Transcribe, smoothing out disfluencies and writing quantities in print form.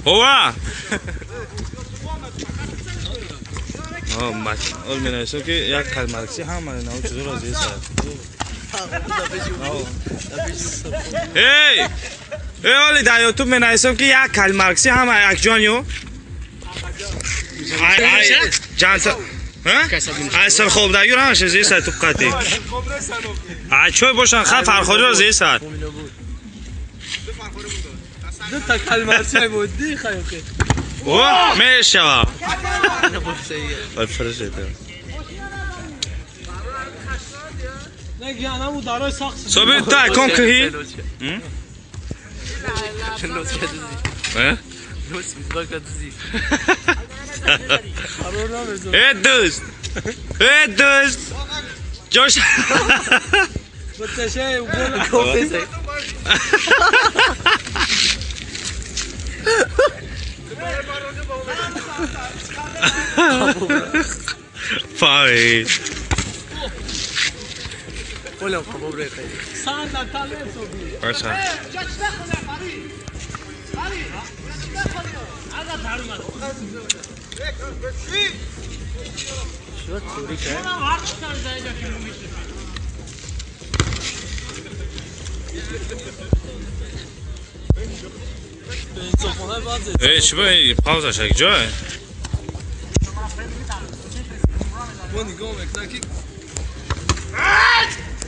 Ова! Ол менависам ки як калмаркси ҳама нав чизоро зест. Эй! Эй, оли дар ютуб менависам ки як калмаркси ҳама якҷон ю. Ай ай ҷанса. Ай сархобдагиро ҳамаша зест туп қати. Ай чой бошан ха фархориро зест. Ду та калмаркси буд, хайохи. О, мешава. Собир та кон кӯҳи? Э дӯст! Э дӯст! Ҷош. Фаҳмид. Эй, чӣ ба пауза шак ҷой?